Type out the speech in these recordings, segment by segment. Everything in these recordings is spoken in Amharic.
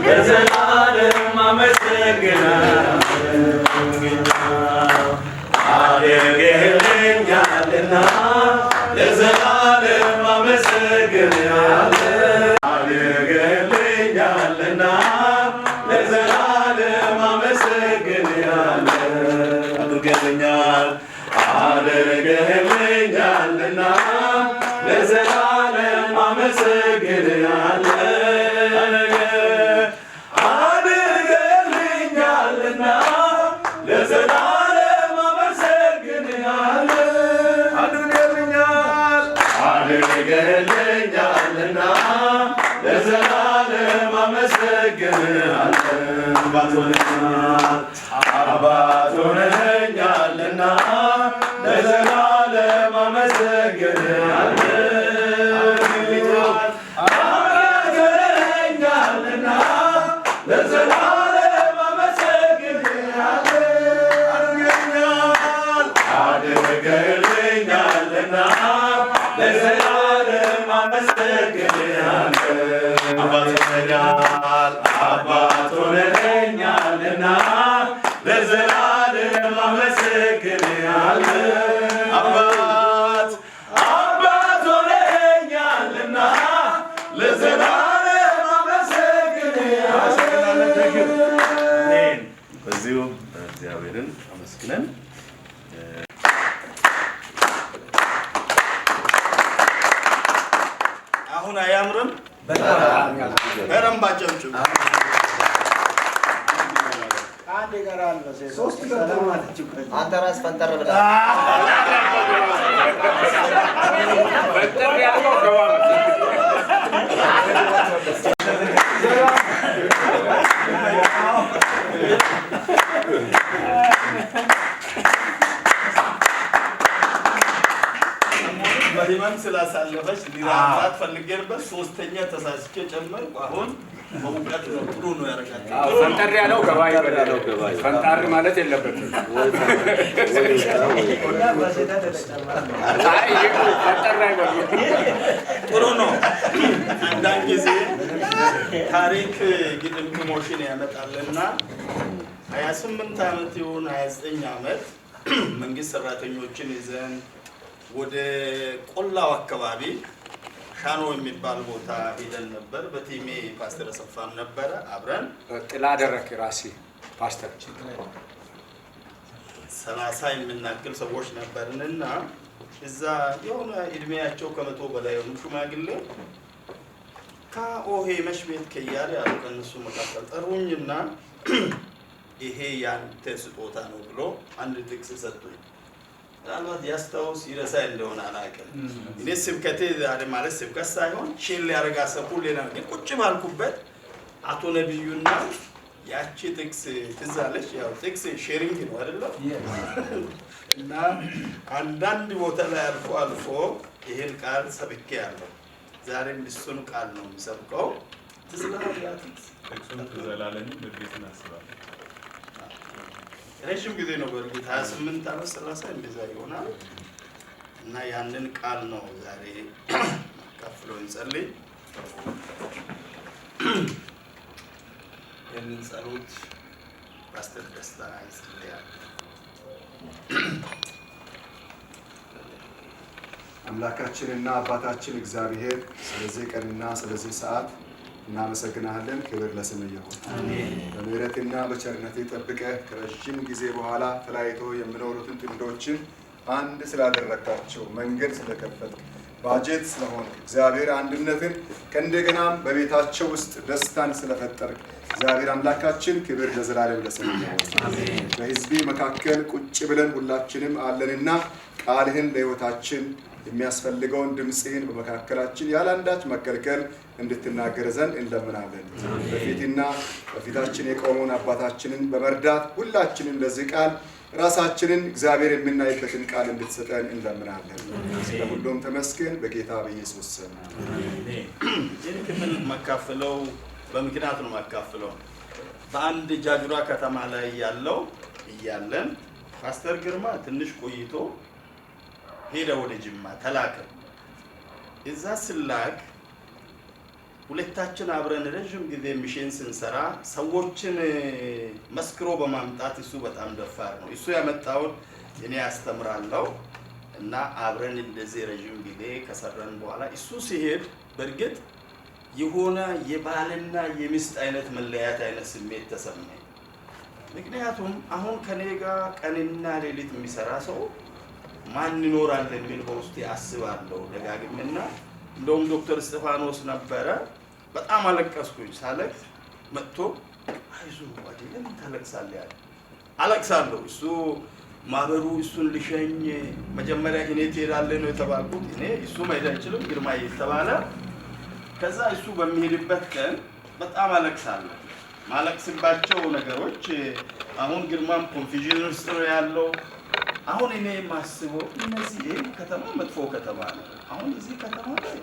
ለዘላለም አመሰግናለሁ። አድርገህልኛልና ለዘላለም አመሰግናለሁ። አድርገህልኛልና ለዘላለም አመሰግናለሁ። አድርገህልኛል፣ አድርገህልኛልና ለዘላለም አመሰግናለሁ። አድርገህልኛልና ለዘላለም አመሰግናለሁ። አድርገህልኛል፣ አድርገህልኛልና ለዘላለም አመሰግናለሁ። አባት ሆነኛል፣ አባት ሆነኛልና ለዘላለም አመሰግናለሁ። አድርገህልኛልና ለዘላለም አመሰግናለሁ። አድርገህልኛል፣ አድርገህልኛልና ለዘላለም አመሰግናለሁ። አባት ሆነኛል፣ አባት ሆነኛልና ለዘላለም አመሰግናለሁ። አባት፣ አባት ሆነኛልና ለዘላለም አመሰግናለሁ። በዚሁ እግዚአብሔርን አመስግነን አሁን አያምርም? በደንብ አጨብጭቡ። አንድ ይቀራል። ሶስት አንተ ራስህ ፈንጠር ብለህ ፈንጠር ያልከው ገባ መሰለኝ። በህመም ስላሳለፈች ሊራራት ፈልጌ ነበር። ሶስተኛ ተሳስቼ ጨመርኩ። አሁን በእውቀት ነው። ጥሩ ነው ያደረጋቸው። አዎ፣ ፈንጠር ያለው ገባ ይበል። ፈንጣር ማለት የለበትም። አይ ፈንጠር አይበሉ። ጥሩ ነው። አንዳንድ ጊዜ ታሪክ ግጥምጥሞሽን ያመጣልና 28 ዓመት ይሁን 29 ዓመት መንግስት ሰራተኞችን ይዘን ወደ ቆላው አካባቢ ሻኖ የሚባል ቦታ ሄደን ነበር። በ team ኤ ፓስተር አሰፋም ነበረ አብረን። ጥላ አደረክ ራሴ ፓስተር። 30 የምናክል ሰዎች ነበርንና እዛ የሆነ እድሜያቸው ከ100 በላይ የሆኑ ሽማግሌ ከኦሄ መሽ ቤት ከያለ ያሉ ከእነሱ መካከል ጠሩኝና ይሄ ያንተ ስጦታ ነው ብሎ አንድ ጥቅስ ሰጡኝ። ምናልባት ያስታውስ ይረሳ እንደሆነ አላውቅም። እኔ ስብከቴ ዛሬ ማለት ስብከት ሳይሆን share ሊያደርግ አሰብኩ። ሌላ ግን ቁጭ ባልኩበት አቶ ነቢዩና ያቺ ጥቅስ ትዝ አለች። ያው ጥቅስ sharing ነው አይደለም? እና አንዳንድ ቦታ ላይ አልፎ አልፎ ይሄን ቃል ሰብኬ ያለው ዛሬም እሱን ቃል ነው የምሰብከው። ትዝ ይልሃል ያ ጥቅስ? ጥቅሱን ትዝ አላለኝም፣ በእርግጥ እናስባለን። ረዥም ጊዜ ነው በእርግጥ፣ 28 ዓመት 30 እንደዛ ይሆናል። እና ያንን ቃል ነው ዛሬ ካፍለው። እንጸልይ። ይህንን ጸሎት ፓስተር ደስታ ይጸልያል። አምላካችንና አባታችን እግዚአብሔር፣ ስለዚህ ቀንና ስለዚህ ሰዓት እናመሰግናለን። ክብር ለስምህ ይሁን። በምሕረትና በቸርነት ጠብቀህ ከረዥም ጊዜ በኋላ ተለያይቶ የሚኖሩትን ጥንዶችን አንድ ስላደረግካቸው፣ መንገድ ስለከፈትክ፣ ባጀት ስለሆንክ፣ እግዚአብሔር አንድነትን ከእንደገናም በቤታቸው ውስጥ ደስታን ስለፈጠርክ እግዚአብሔር አምላካችን ክብር ለዘላለም ለስምህ ይሁን። በሕዝቤ መካከል ቁጭ ብለን ሁላችንም አለንና ቃልህን ለሕይወታችን የሚያስፈልገውን ድምፅህን በመካከላችን ያለ አንዳች መከልከል እንድትናገር ዘንድ እንለምናለን። በፊትና በፊታችን የቆመውን አባታችንን በመርዳት ሁላችንም ለዚህ ቃል ራሳችንን እግዚአብሔር የምናይበትን ቃል እንድትሰጠን እንለምናለን። ስለ ሁሉም ተመስገን በጌታ በኢየሱስ ስም። ይህን ክፍል መካፍለው በምክንያት ነው መካፍለው። በአንድ ጃጁራ ከተማ ላይ ያለው እያለን ፓስተር ግርማ ትንሽ ቆይቶ ሄደ፣ ወደ ጅማ ተላከ። እዛ ስላክ ሁለታችን አብረን ረዥም ጊዜ mission ስንሰራ ሰዎችን መስክሮ በማምጣት እሱ በጣም ደፋር ነው። እሱ ያመጣውን እኔ አስተምራለሁ እና አብረን እንደዚህ ረዥም ጊዜ ከሰራን በኋላ እሱ ሲሄድ በእርግጥ የሆነ የባልና የሚስት አይነት መለያየት አይነት ስሜት ተሰማኝ። ምክንያቱም አሁን ከኔ ጋር ቀንና ሌሊት የሚሰራ ሰው ማን ይኖራል የሚል በውስጤ አስባለሁ ደጋግሜና እንደውም ዶክተር እስጢፋኖስ ነበረ። በጣም አለቀስኩኝ። ሳለቅስ መጥቶ አይዞህ ጓዴ ለምን ታለቅሳለህ አለ። አለቅሳለሁ። እሱ ማህበሩ እሱን ልሸኝ መጀመሪያ እኔ ትሄዳለህ ነው የተባልኩት። እኔ እሱ መሄድ አይችልም ግርማ የተባለ። ከዛ እሱ በሚሄድበት ቀን በጣም አለቅሳለሁ። ማለቅስባቸው ነገሮች አሁን ግርማም confusion ውስጥ ነው ያለው። አሁን እኔ የማስበው እነዚህ ይሄ ከተማ መጥፎ ከተማ ነው። አሁን እዚህ ከተማ ላይ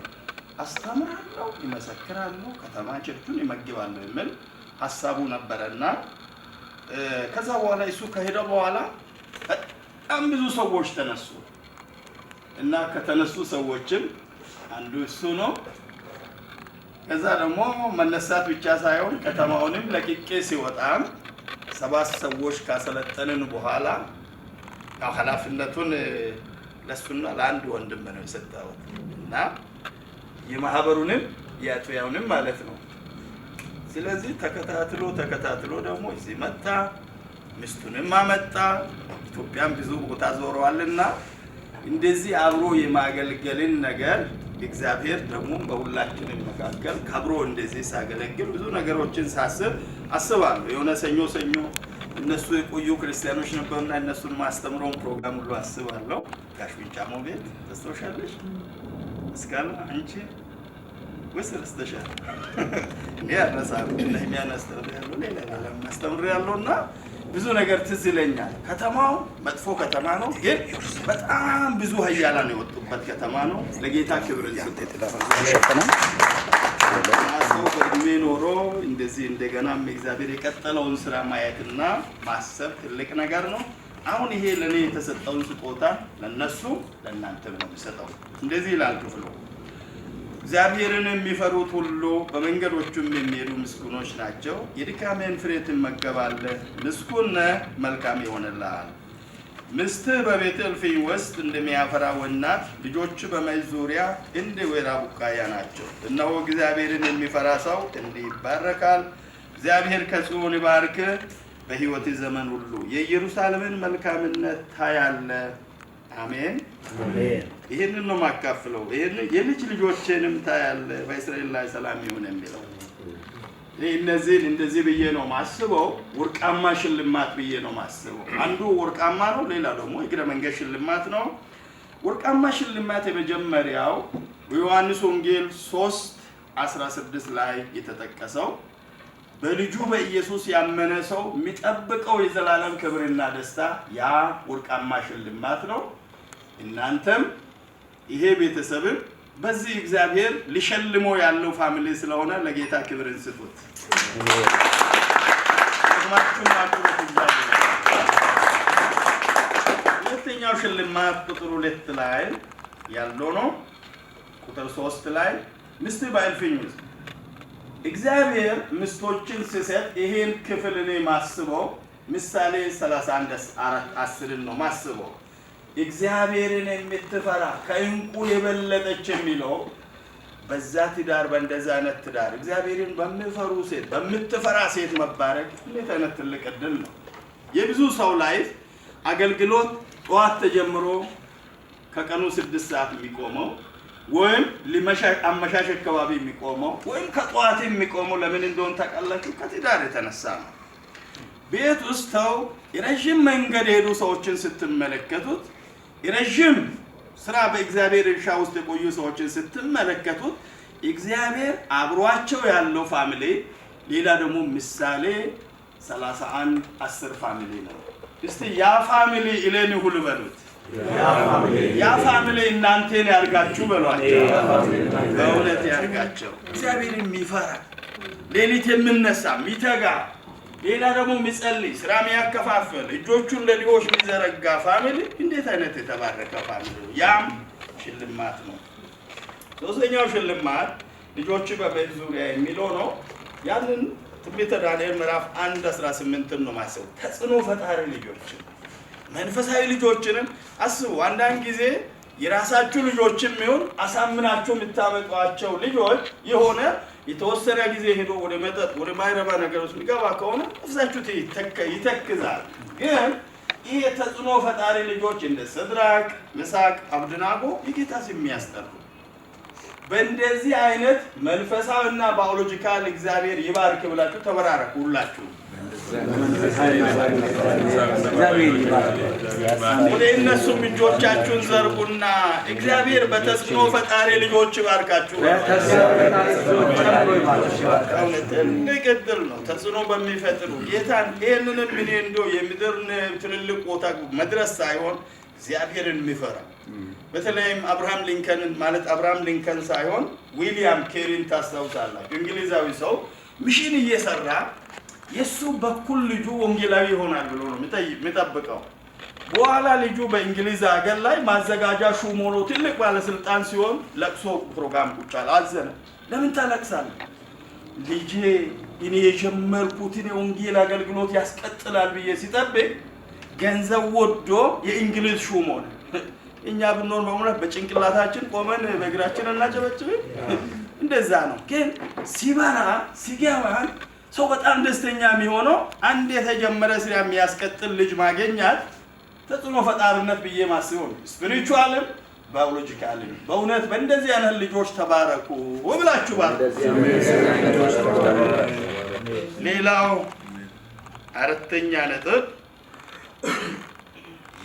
አስተምራለሁ፣ ይመሰክራለሁ፣ ከተማ church ኡን ይመግባለሁ የሚል ሀሳቡ ነበረና ከዛ በኋላ እሱ ከሄደ በኋላ በጣም ብዙ ሰዎች ተነሱ እና ከተነሱ ሰዎችም አንዱ እሱ ነው። ከዛ ደግሞ መነሳት ብቻ ሳይሆን ከተማውንም ለቅቄ ሲወጣም 7 ሰዎች ካሰለጠንን በኋላ ያው ኃላፊነቱን ለሱና ለአንድ ወንድም ነው የሰጠሁት እና የማህበሩንም የአጥቢያውንም ማለት ነው። ስለዚህ ተከታትሎ ተከታትሎ ደግሞ እዚህ መጣ፣ ሚስቱንም አመጣ። ኢትዮጵያም ብዙ ቦታ ዞረዋልና እንደዚህ አብሮ የማገልገልን ነገር እግዚአብሔር ደግሞ በሁላችንም መካከል ከብሮ እንደዚህ ሳገለግል ብዙ ነገሮችን ሳስብ አስባለሁ። የሆነ ሰኞ ሰኞ እነሱ የቆዩ ክርስቲያኖች ነበሩና እነሱን ማስተምረውን ፕሮግራም ሁሉ አስባለሁ። ጋሽ ቢጫሞ ቤት ተስተውሻለሽ? እስካለ አንቺ ወይስ ረስተሻል? እኔ አልረሳም። ነህምያን አስተምሬያለሁ፣ ሌላ ሌላም አስተምሬያለሁና ብዙ ነገር ትዝ ይለኛል። ከተማው መጥፎ ከተማ ነው፣ ግን በጣም ብዙ ኃያላን የወጡበት ከተማ ነው። ለጌታ ክብር ይስጥ። ሰው በእድሜ ኖሮ እንደዚህ እንደገና እግዚአብሔር የቀጠለውን ስራ ማየትና ማሰብ ትልቅ ነገር ነው። አሁን ይሄ ለኔ የተሰጠውን ስጦታ ለነሱ ለእናንተም ነው የሚሰጠው። እንደዚህ ይላል ክፍሉ፣ እግዚአብሔርን የሚፈሩት ሁሉ በመንገዶቹም የሚሄዱ ምስጉኖች ናቸው። የድካምህን ፍሬ ትመገባለህ፣ ምስጉን ነህ፣ መልካም ይሆንልሃል። ሚስትህ በቤትህ እልፍኝ ውስጥ እንደሚያፈራ ወይን ናት፣ ልጆችህ በመጅ ዙሪያ እንደ ወይራ ቡቃያ ናቸው። እነሆ እግዚአብሔርን የሚፈራ ሰው እንዲህ ይባረካል። እግዚአብሔር ከጽዮን ይባርክህ በሕይወትህ ዘመን ሁሉ፣ የኢየሩሳሌምን መልካምነት ታያለህ። አሜን አሜን። ይሄንን ነው ማካፍለው። ይሄንን የልጅ ልጆቼንም ታያለህ፣ በእስራኤል ላይ ሰላም ይሁን የሚለው እኔ እነዚህን እንደዚህ ብዬ ነው ማስበው። ወርቃማ ሽልማት ብዬ ነው ማስበው። አንዱ ወርቃማ ነው፣ ሌላ ደግሞ እግረ መንገድ ሽልማት ነው። ወርቃማ ሽልማት የመጀመሪያው በዮሐንስ ወንጌል 3:16 ላይ የተጠቀሰው በልጁ በኢየሱስ ያመነ ሰው የሚጠብቀው የዘላለም ክብርና ደስታ ያ ወርቃማ ሽልማት ነው። እናንተም ይሄ ቤተሰብም በዚህ እግዚአብሔር ሊሸልሞ ያለው family ስለሆነ ለጌታ ክብርን ስጡት። ሁለተኛው ሽልማት ቁጥር 2 ላይ ያለው ነው። ቁጥር 3 ላይ ሚስት በእልፍኝ ውስጥ እግዚአብሔር ሚስቶችን ሲሰጥ ይሄን ክፍል እኔ ማስበው ምሳሌ 31:10 ነው ማስበው። እግዚአብሔርን የምትፈራ ከእንቁ የበለጠች የሚለው በዛ ትዳር በእንደዛ አይነት ትዳር እግዚአብሔርን በሚፈሩ ሴት በምትፈራ ሴት መባረክ እንዴት አይነት ትልቅ እድል ነው። የብዙ ሰው life አገልግሎት ጠዋት ተጀምሮ ከቀኑ 6 ሰዓት የሚቆመው ወይም አመሻሽ አካባቢ የሚቆመው ወይም ከጠዋት የሚቆመው ለምን እንደሆነ ታውቃላችሁ? ከትዳር የተነሳ ነው። ቤት ውስጥ ተው የረዥም መንገድ የሄዱ ሰዎችን ስትመለከቱት፣ የረዥም ስራ በእግዚአብሔር እርሻ ውስጥ የቆዩ ሰዎችን ስትመለከቱት እግዚአብሔር አብሯቸው ያለው family፣ ሌላ ደግሞ ምሳሌ 31:10 family ነው። እስቲ ያ family እሌን ሁሉ በሉት። ያ family እናንተን ያርጋችሁ በሏቸው። በእውነት ያርጋቸው። እግዚአብሔር የሚፈራ ሌሊት የሚነሳ የሚተጋ፣ ሌላ ደግሞ የሚጸልይ ስራ የሚያከፋፍል እጆቹን ለድሆች የሚዘረጋ family እንዴት አይነት የተባረከ family ነው። ያም ሽልማት ነው። ሶስተኛው ሽልማት ልጆች በቤት ዙሪያ የሚለው ነው። ያንን ትንቢተ ዳንኤል ምዕራፍ 1:18 ነው ማሰብ። ተጽዕኖ ፈጣሪ ልጆችን መንፈሳዊ ልጆችንም አስቡ። አንዳንድ ጊዜ የራሳችሁ ልጆችም ይሁን አሳምናችሁ የምታመጧቸው ልጆች የሆነ የተወሰነ ጊዜ ሄዶ ወደ መጠጥ ወደ ማይረባ ነገር ውስጥ የሚገባ ከሆነ ነፍሳችሁ ይተክዛል። ግን ይሄ ተጽዕኖ ፈጣሪ ልጆች እንደ ሲድራቅ፣ ሚሳቅ፣ አብደናጎ የጌታ ስም የሚያስጠሩ በእንደዚህ አይነት መንፈሳዊና biological እግዚአብሔር ይባርክ ብላችሁ ተበራረኩ ሁላችሁ። ወደ እነሱም እጆቻችሁን ዘርጉና እግዚአብሔር በተጽዕኖ ፈጣሪ ልጆች ይባርካችሁ። ትልቅ እድል ነው። ተጽዕኖ በሚፈጥሩ ጌታን ይህንንም እኔ እንደው የምድር ትልልቅ ቦታ መድረስ ሳይሆን እግዚአብሔርን የሚፈራ በተለይም አብርሃም ሊንከንን ማለት አብርሃም ሊንከን ሳይሆን ዊሊያም ኬሪን ታስታውሳላችሁ። እንግሊዛዊ ሰው mission እየሰራ የሱ በኩል ልጁ ወንጌላዊ ይሆናል ብሎ ነው የሚጠብቀው። በኋላ ልጁ በእንግሊዝ ሀገር ላይ ማዘጋጃ ሹም ሆኖ ትልቅ ባለስልጣን ሲሆን ለቅሶ ፕሮግራም ቁጭ አለ። አዘነ። ለምን ታለቅሳለህ? ልጄ እኔ የጀመርኩትን የወንጌል አገልግሎት ያስቀጥላል ብዬ ሲጠብቅ ገንዘብ ወዶ የእንግሊዝ ሹም ሆነ። እኛ ብንሆን በእውነት በጭንቅላታችን ቆመን በእግራችን እናጨበጭብን። እንደዛ ነው። ግን ሲበራ ሲገባን ሰው በጣም ደስተኛ የሚሆነው አንድ የተጀመረ ስራ የሚያስቀጥል ልጅ ማግኘት ተጽዕኖ ፈጣሪነት ብዬ ማስበው ነው። spiritual ም biological ም። በእውነት በእንደዚህ አይነት ልጆች ተባረኩ ብላችሁ ባርኩ። ሌላው አራተኛ ነጥብ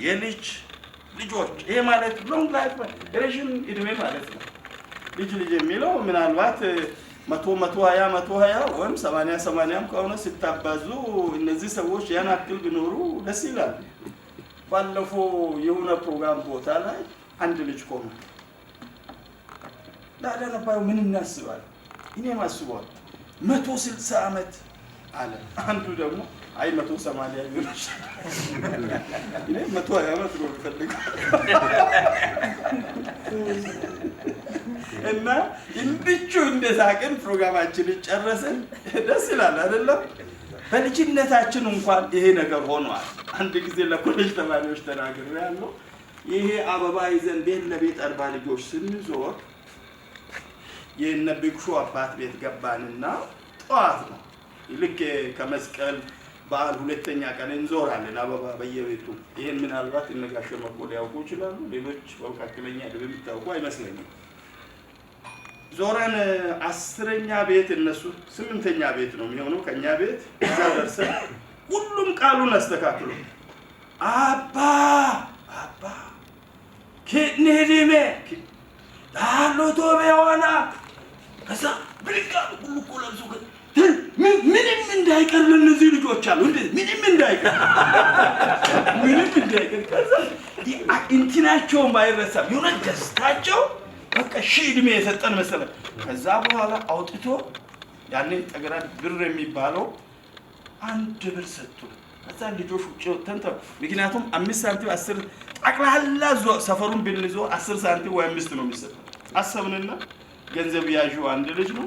የልጅ ልጆች። ይሄ ማለት long life ረዥም እድሜ ማለት ነው። ልጅ ልጅ የሚለው ምናልባት 100 120 120 ወይም 80 80 ከሆነ ሲታባዙ እነዚህ ሰዎች ያን ያክል ቢኖሩ ደስ ይላል። ባለፈው የሆነ ፕሮግራም ቦታ ላይ አንድ ልጅ ቆመ። ላዳነባዩ ምን እናስባለን? እኔም አስበዋለሁ። 160 ዓመት አለ። አንዱ ደግሞ አይ 180 ይሆናል። እኔ 120 ዓመት ነው የምፈልገው። እና እንድቹ እንደሳቅን ፕሮግራማችንን ጨረስን። ደስ ይላል አይደለም? በልጅነታችን እንኳን ይሄ ነገር ሆኗል። አንድ ጊዜ ለኮሌጅ ተማሪዎች ተናግሬያለሁ። ይሄ አበባ ይዘን ቤት ለቤት 40 ልጆች ስንዞር የእነ ቢግሹ አባት ቤት ገባንና ጠዋት ነው ልክ ከመስቀል በዓል ሁለተኛ ቀን እንዞራለን አበባ በየቤቱ። ይሄን ምናልባት እነ ጋሽ መኮ ሊያውቁ ይችላሉ። ሌሎች በመካከለኛ ዕድሜ የሚታወቁ አይመስለኝም። ዞረን 10ኛ ቤት እነሱ 8ኛ ቤት ነው የሚሆነው ከኛ ቤት። እዛ ደርሰን ሁሉም ቃሉን አስተካክሎ አባ አባ ከነዲሜ ዳሎቶ በሆና ከዛ ብልቃ ሁሉ እኮ ለብሶ ምንም እንዳይቀር ለነዚህ ልጆች አሉ። እንዴ ምንም እንዳይቀር ምንም እንዳይቀር። ከዛ እንትናቸውም አይረሳም የሆነ ደስታቸው በቃ ሺህ ዕድሜ የሰጠን መሰለ። ከዛ በኋላ አውጥቶ ያኔ ጠገራ ብር የሚባለው 1 ብር ሰጡ። ከዛ ልጆች ውጭ ወጥተን ምክንያቱም 5 ሳንቲም 10 ጠቅላላ ሰፈሩን ብንይዘው 10 ሳንቲም ወይ 5 ነው የሚሰጠው። አሰብንና ገንዘብ ያዡ አንድ ልጅ ነው።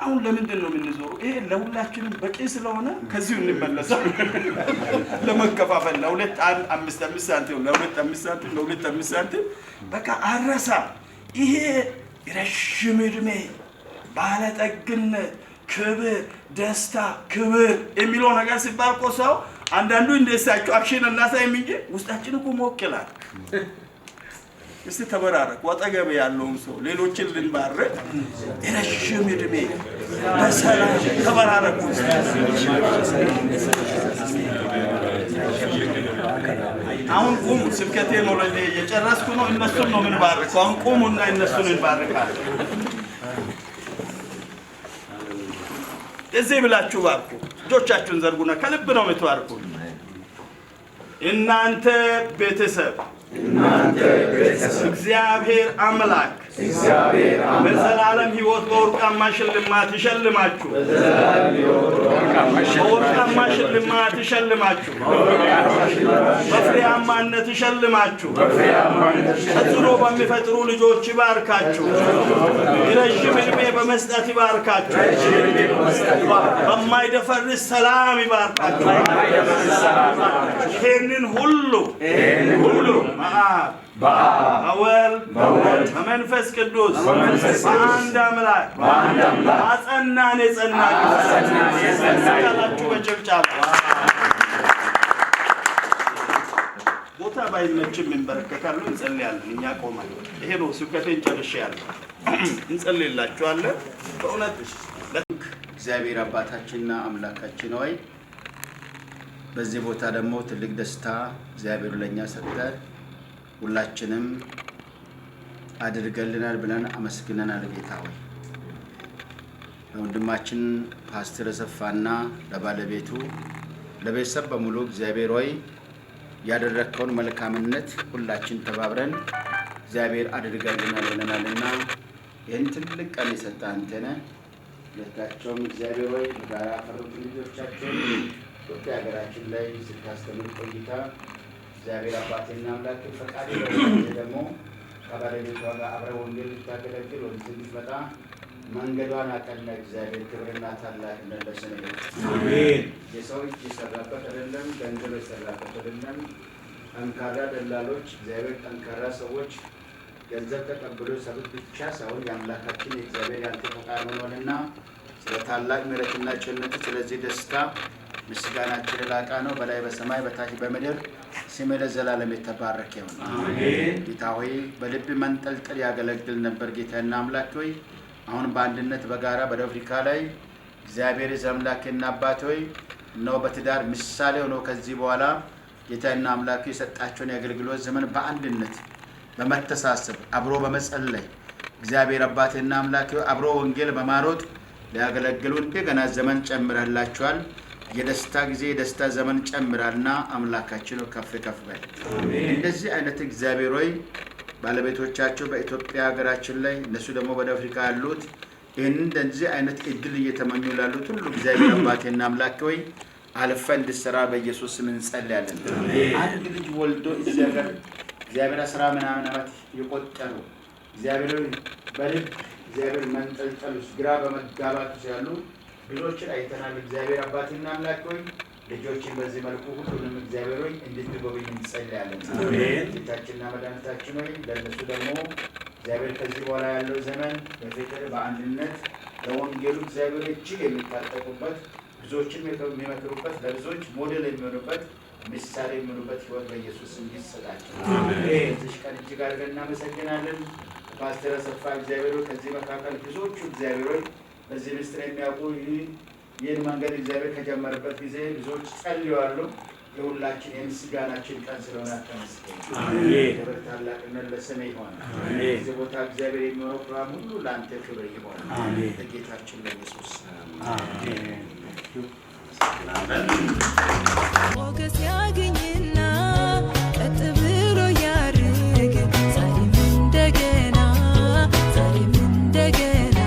አሁን ለምንድን ነው የምንዞረው? ይሄ ለሁላችንም በቂ ስለሆነ ከዚሁ እንመለሳለን። ለመከፋፈል ለሁለት 1 5 5 ሳንቲም ለሁለት 5 ሳንቲም ለሁለት 5 ሳንቲም በቃ አረሳ። ይሄ ረዥም ዕድሜ ባለጠግነት፣ ክብር፣ ደስታ፣ ክብር የሚለው ነገር ሲባል እኮ ሰው አንዳንዱ እንደሳቸው action እናሳይም እንጂ ውስጣችን እኮ ሞቅ ይላል። እስቲ ተበራረኩ። አጠገብ ያለውን ሰው ሌሎችን ልንባርክ ረዥም ዕድሜ በሰላም ተበራረኩ። አሁን ቁሙ። ስብከቴን already እየጨረስኩ ነው። እነሱን ነው የምንባርከው። አሁን ቁሙና እነሱን እንባርካለን። እዚህ ብላችሁ ባርኩ። እጆቻችሁን ዘርጉና ከልብ ነው የምትባርኩ። እናንተ ቤተሰብ እግዚአብሔር አምላክ በዘላለም ሕይወት በወርቃማ ሽልማት ይሸልማችሁ። በወርቃማ ሽልማት ይሸልማችሁ፣ በፍሬያማነት ይሸልማችሁ፣ ተጽዕኖ በሚፈጥሩ ልጆች ይባርካችሁ፣ ረዥም ዕድሜ በመስጠት ይባርካችሁ፣ በማይደፈርስ ሰላም ይባርካችሁ። ይሄንን ሁሉ በአብ በወልድ በመንፈስ ቅዱስ በአንድ አምላክ አጸናን የጸናችሁ ካላችሁ በጭብጨባ ቦታ ባይመችም እንበረከካለን፣ እንጸልያለን። እኛ ቆመን ይሄ ነው ስብከቴን ጨርሼያለሁ። እንጸልይላችኋለን። በእውነት እግዚአብሔር አባታችንና አምላካችን ሆይ በዚህ ቦታ ደግሞ ትልቅ ደስታ እግዚአብሔር ለኛ ሰጠ፣ ሁላችንም አድርገልናል ብለን አመስግነናል። ጌታ ሆይ ለወንድማችን ፓስተር አሰፋና ለባለቤቱ ለቤተሰብ በሙሉ እግዚአብሔር ሆይ ያደረግከውን መልካምነት ሁላችን ተባብረን እግዚአብሔር አድርገልናል ብለናልና ይህን ትልቅ ቀን የሰጠ አንተ ነህ። ሁለታቸውም እግዚአብሔር ሆይ በጋራ ያፈሩትን ልጆቻቸውን ኢትዮጵያ ሀገራችን ላይ ስታስተምር ቆይታ እግዚአብሔር አባቴና አምላክ ፈቃድ ደግሞ ከባለቤቷ ጋር አብረህ ወንጌል ልታገለግል ወደዚህ እንድትመጣ መንገዷን አቀና። እግዚአብሔር ክብርና ታላቅነት ለስምህ ይሁን። አሜን። የሰው እጅ የሰራበት አይደለም፣ ገንዘብ የሰራበት አይደለም። ጠንካራ ደላሎች፣ እግዚአብሔር ጠንካራ ሰዎች ገንዘብ ተቀብሎ የሰሩት ብቻ ሳይሆን የአምላካችን የእግዚአብሔር ያንተ ፈቃድ ሆኗልና ስለ ታላቅ ምሕረትና ቸርነት ስለዚህ ደስታ ምስጋናችን የላቀ ነው። በላይ በሰማይ በታች በምድር ስምህ ለዘላለም የተባረከ ይሁን። አሜን። ጌታ ሆይ በልብ መንጠልጠል ያገለግል ነበር። ጌታና አምላክ ሆይ አሁን በአንድነት በጋራ በደቡብ አፍሪካ ላይ እግዚአብሔር አምላክና አባት ሆይ እነሆ በትዳር ምሳሌ ሆኖ ከዚህ በኋላ ጌታና አምላክ የሰጣቸውን የአገልግሎት ዘመን በአንድነት በመተሳሰብ አብሮ በመጸለይ እግዚአብሔር አባቴና አምላክ ሆይ አብሮ ወንጌል በማሮጥ ሊያገለግሉ እንደገና ዘመን ጨምረህላቸዋል። የደስታ ጊዜ የደስታ ዘመን ጨምራልና አምላካችን ከፍ ከፍ በል። እንደዚህ አይነት እግዚአብሔር ሆይ ባለቤቶቻቸው በኢትዮጵያ ሀገራችን ላይ እነሱ ደግሞ በደቡብ አፍሪካ ያሉት ይህን እንደዚህ አይነት እድል እየተመኙ ላሉት ሁሉ እግዚአብሔር አባቴና አምላክ ሆይ አልፈ እንድትሰራ በኢየሱስ ስም እንጸልያለን። አንድ ልጅ ወልዶ እዚህ ሀገር እግዚአብሔር 10 ምናምን ዓመት የቆጠሩ እግዚአብሔር በልብ እግዚአብሔር መንጠልጠል ውስጥ ግራ በመጋባት ውስጥ ያሉ ብዙዎችን አይተናል። እግዚአብሔር አባቴና አምላክ ሆይ ልጆችን በዚህ መልኩ ሁሉንም እግዚአብሔር ሆይ እንድትጎበኝ እንጸልያለን። ጌታችንና መድኃኒታችን ሆይ ለእነሱ ደግሞ እግዚአብሔር ከዚህ በኋላ ያለው ዘመን በፍቅር በአንድነት ለወንጌሉ እግዚአብሔር እጅግ የሚታጠቁበት ብዙዎችን የሚመክሩበት ለብዙዎች ሞዴል የሚሆኑበት ምሳሌ የሚሆኑበት ሕይወት በኢየሱስ ስም ይሰጣቸው። በዚህ ቀን እጅግ አድርገን እናመሰግናለን። ፓስተር አሰፋ እግዚአብሔር ሆይ ከዚህ መካከል ብዙዎቹ እግዚአብሔር ሆይ በዚህ ምስጢር የሚያውቁ ይህን መንገድ እግዚአብሔር ከጀመረበት ጊዜ ብዙዎች ጸልየዋል። የሁላችን የምስጋናችን ቀን ስለሆነ ተመስገን። ክብር ታላቅነት ለስምህ ይሁን። እዚህ ቦታ እግዚአብሔር የሚሆነው ፕሮግራም ሁሉ ለአንተ ክብር ይሁን። በጌታችን በኢየሱስ አሜን። ሞገስ ያግኝና ቀጥ ብሎ ያርግ ዛሬም እንደገና ዛሬም እንደገና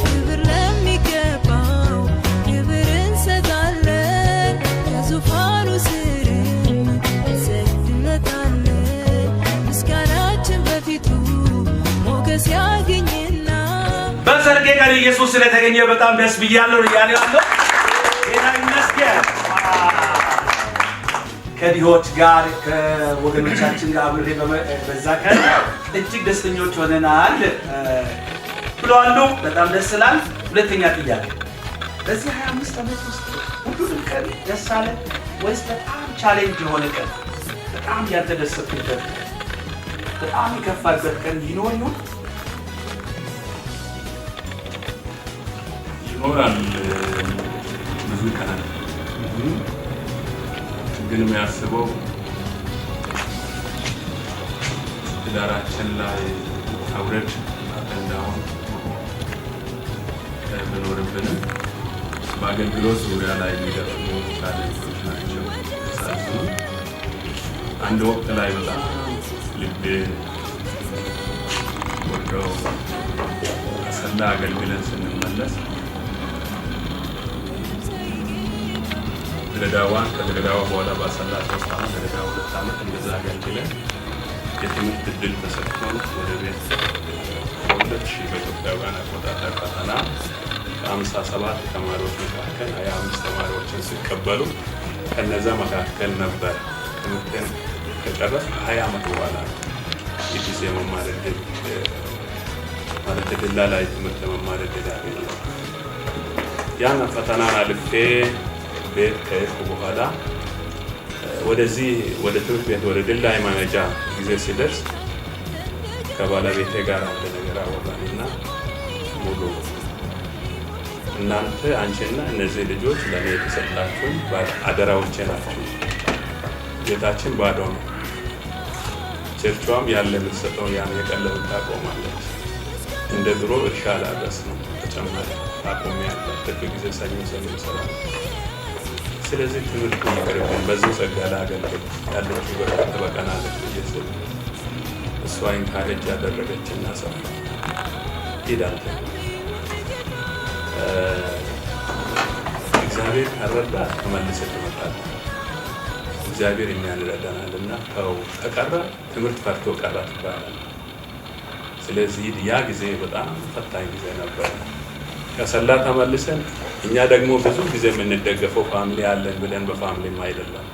ክብር ለሚገባው ክብር እንሰጣለን ከዙፋኑ ስርም እንሰግድለታለን ምስጋናችን በፊቱ ሞገስ ያግኝና በሰርጌ ቀን ኢየሱስ ስለተገኘ በጣም ደስ ብያለሁ እያለ ያለው ጌታ ይመስገን። ከድሆች ጋር ከወገኖቻችን ጋር አብሬ በዛ ቀን እጅግ ደስተኞች ሆነናል ብለዋል። በጣም ደስ ይላል። ሁለተኛ ጥያቄ፣ በዚህ 25 ዓመት ውስጥ ሁሉንም ቀን ደስ አለ ወይስ በጣም challenge የሆነ ቀን፣ በጣም ያልተደሰትኩበት ቀን፣ በጣም የከፋበት ቀን ይኖር ይሆን? ይኖራል። ብዙ ቀናት ግን የሚያስበው ትዳራችን ላይ ውጣ ውረድ እንዳሁን ቢኖርብንም በአገልግሎት ዙሪያ ላይ የሚገጥሙ challenge ኦች ናቸው። ሳዝኑ አንድ ወቅት ላይ በጣም ልቤ ወርዶ አሰላ አገልግለን ስንመለስ ድሬዳዋን፣ ከድሬዳዋ በኋላ በአሰላ 3 ዓመት፣ ድሬዳዋ 2 ዓመት እንደዛ አገልግለን የትምህርት እድል ተሰጥቶን ወደ ቤት በ2000 በኢትዮጵያውያን አቆጣጠር ፈተና ከ57 ተማሪዎች መካከል 25 ተማሪዎችን ሲቀበሉ ከነዛ መካከል ነበር። ትምህርቴን ከጨረስኩ ከ20 ዓመት በኋላ ነው ETC የመማር እድል፣ ማለት ዲላ ላይ ትምህርት የመማር እድል ያገኘው። ያን ፈተናን አልፌ ቤት ከሄድኩ በኋላ ወደዚህ ወደ ትምህርት ቤት ወደ ዲላ የማመጃ ጊዜ ሲደርስ ከባለቤቴ ጋር አንድ ነገር አወራንና ሙሉ እናንተ፣ አንቺና እነዚህ ልጆች ለእኔ የተሰጣችሁን አደራዎቼ ናችሁ። ቤታችን ባዶ ነው። ቸርቿም ያለ የምትሰጠው ያን የቀለብን ታቆማለች። እንደ ድሮ እርሻ ላረስ ነው፣ ተጨማሪ አቆሜ ያለ ትርፍ ጊዜ ሰኞ ሰኞ ይሰራል። ስለዚህ ትምህርቱ ይቅርብን፣ በዚሁ ጸጋ ላገልግል፣ ያለችው በረከት ትበቃናለች ብዬ ስል እሷ encourage ያደረገችና ሰው ሂድ አንተ፣ እግዚአብሔር ከረዳ ተመልሰህ ትመጣለህ። እግዚአብሔር እኛን ይረዳናል እና ተው፣ ከቀረ ትምህርት ፈርቶ ቀረ ትባላለህ። ስለዚህ ያ ጊዜ በጣም ፈታኝ ጊዜ ነበር። ከሰላ ተመልሰን እኛ ደግሞ ብዙ ጊዜ የምንደገፈው family አለን ብለን በ family ም አይደለም፣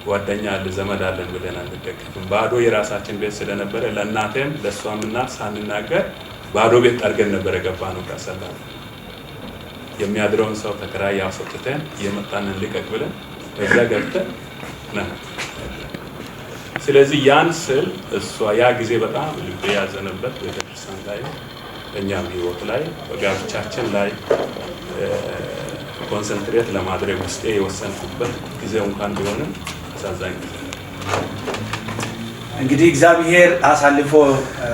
ጓደኛ አለ ዘመድ አለን ብለን አንደገፍም። ባዶ የራሳችን ቤት ስለነበረ ለእናቴም ለእሷም እናት ሳንናገር ባዶ ቤት ጠርገን ነበር የገባነው። ከሰላ የሚያድረውን ሰው ተከራይ አስወጥተን የመጣንን ልቀቅ ብለን በዛ ገብተን ነን። ስለዚህ ያን ስል እሷ ያ ጊዜ በጣም ልቤ ያዘነበት ቤተክርስቲያን ላይ፣ በእኛም ህይወት ላይ፣ በጋብቻችን ላይ concentrate ለማድረግ ውስጤ የወሰንኩበት ጊዜው እንኳን ቢሆንም አሳዛኝ ጊዜ ነው። እንግዲህ እግዚአብሔር አሳልፎ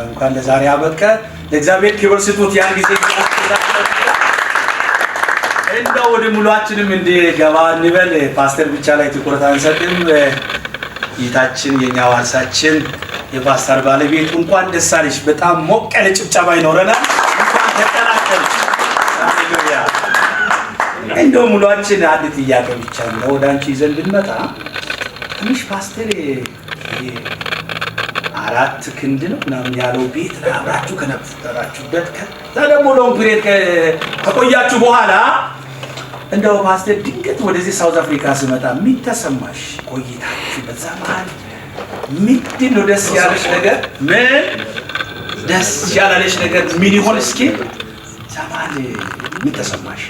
እንኳን ለዛሬ አበቀ። ለእግዚአብሔር ክብር ስጡት። ያን ጊዜ እንደው ወደ ሙሏችንም እንዲገባ እንበል። ፓስተር ብቻ ላይ ትኩረት አንሰጥም። ጌታችን የኛ ዋርሳችን የፓስተር ባለቤት እንኳን ደስ አለሽ። በጣም ሞቅ ያለ ጭብጨባ ይኖረናል። እንኳን ተቀላቀልሽ። ሃሌሉያ። እንደው ሙሏችን አንድ ጥያቄ ብቻ ነው ወደ አንቺ ይዘን ብንመጣ፣ ትንሽ ፓስተር ይሄ አራት ክንድ ነው ምናምን ያለው ቤት ላይ አብራችሁ ከነበራችሁበት ከዛ ደግሞ long period ከቆያችሁ በኋላ እንደው ፓስተር ድንገት ወደዚህ South Africa ስመጣ ምን ተሰማሽ? ቆይታችሁ በዛ መሀል ምንድን ነው ደስ ያለሽ ነገር? ምን ደስ ያላለሽ ነገር ምን ይሆን? እስኪ እዛ መሀል ምን ተሰማሽ?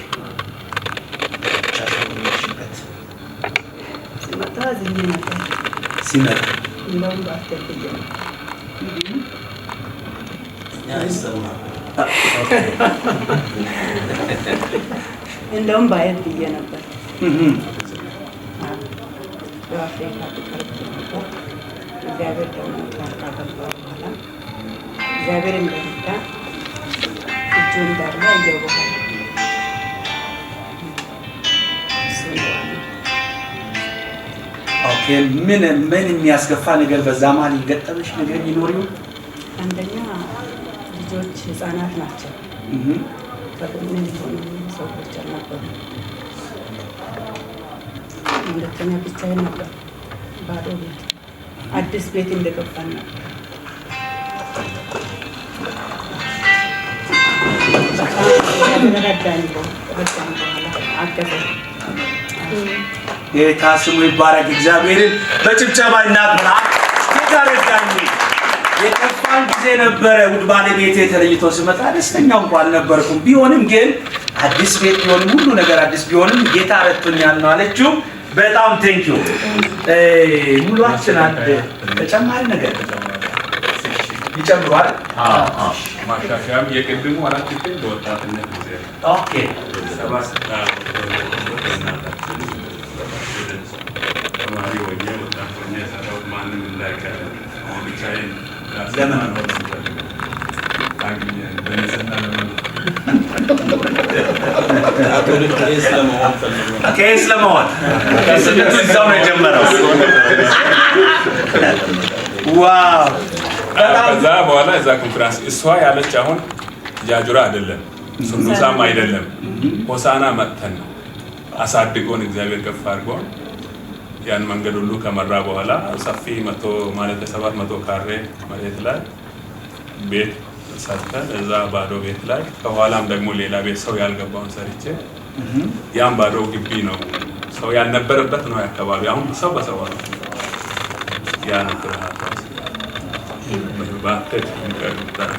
ብቻሽን ሆነሽበት። ስመጣ አዝኜ ነበር። ሲመጣ እንደውም ባትል ብዬ ነው። አይሰማም። እንደውም ባየት ብዬ ነበር። በአፍሪካ ብቀርብ ነበር። እግዚአብሔር ደግሞ ጣልቃ ገባ። በኋላ እግዚአብሔር እንደረዳ፣ እጁ እንዳለ አየሁ። በኋላ እሱ ነው ዋናው። Okay፣ ምን ምን የሚያስከፋ ነገር በዛ መሀል የገጠመሽ ነገር ይኖር ይሆን? አንደኛ ልጆች ህጻናት ናቸው። ከጎን የሚሆኑ ሰዎች አልነበሩ። ሁለተኛ ብቻዬን ነበር። ባዶ ቤት፣ አዲስ ቤት እንደገባን ነበር። በጣም እግዚአብሔር ረዳኝ። ረዳኝ፣ በኋላ አገዘኝ። ጌታ ስሙ ይባረክ። እግዚአብሔርን በጭብጨባ እናክብር። ጌታ ረዳኝ። የከፋን ጊዜ ነበረ። ውድ ባለቤቴ ተለይቶ ስመጣ ደስተኛ እንኳን አልነበርኩም። ቢሆንም ግን አዲስ ቤት ቢሆንም፣ ሁሉ ነገር አዲስ ቢሆንም ጌታ ረድቶኛል ነው አለችው። በጣም thank you ሙሏችን። አንድ ተጨማሪ ነገር ይጨምሯል። ማሻሻያም የቅድሙ አራት ክፍል በወጣትነት ጊዜ ነው። 76 እናታችን ተማሪ ሆኜ፣ ወጣት ሆኜ የሰራሁት ማንም እንዳይቀር ብቻዬን ራሴን ለምን? ማኖር ስፈልግ አግኘን በንጽህና ለመኖር። ካቶሊክ ቄስ ለመሆን ፈልጎ ነው። ቄስ ለመሆን፣ ቄስነቱ እዛው ነው የጀመረው። Wow፣ በጣም ከዛ በኋላ እዛ ኮንፈረንስ እሷ ያለች አሁን ጃጁራ አይደለም፣ ሱኑሳም አይደለም፣ ሆሳና መጥተን ነው። አሳድጎን እግዚአብሔር ከፍ አድርጎን ያን መንገድ ሁሉ ከመራ በኋላ ሰፊ 100 ማለት 700 ካሬ መሬት ላይ ቤት ሰርተን እዛ ባዶ ቤት ላይ ከኋላም ደግሞ ሌላ ቤት ሰው ያልገባውን ሰርቼ ያን ባዶ ግቢ ነው ሰው ያልነበረበት ነው አካባቢ። አሁን ሰው በሰው ነው። ያ ነው ፍርሃቷ። ባተት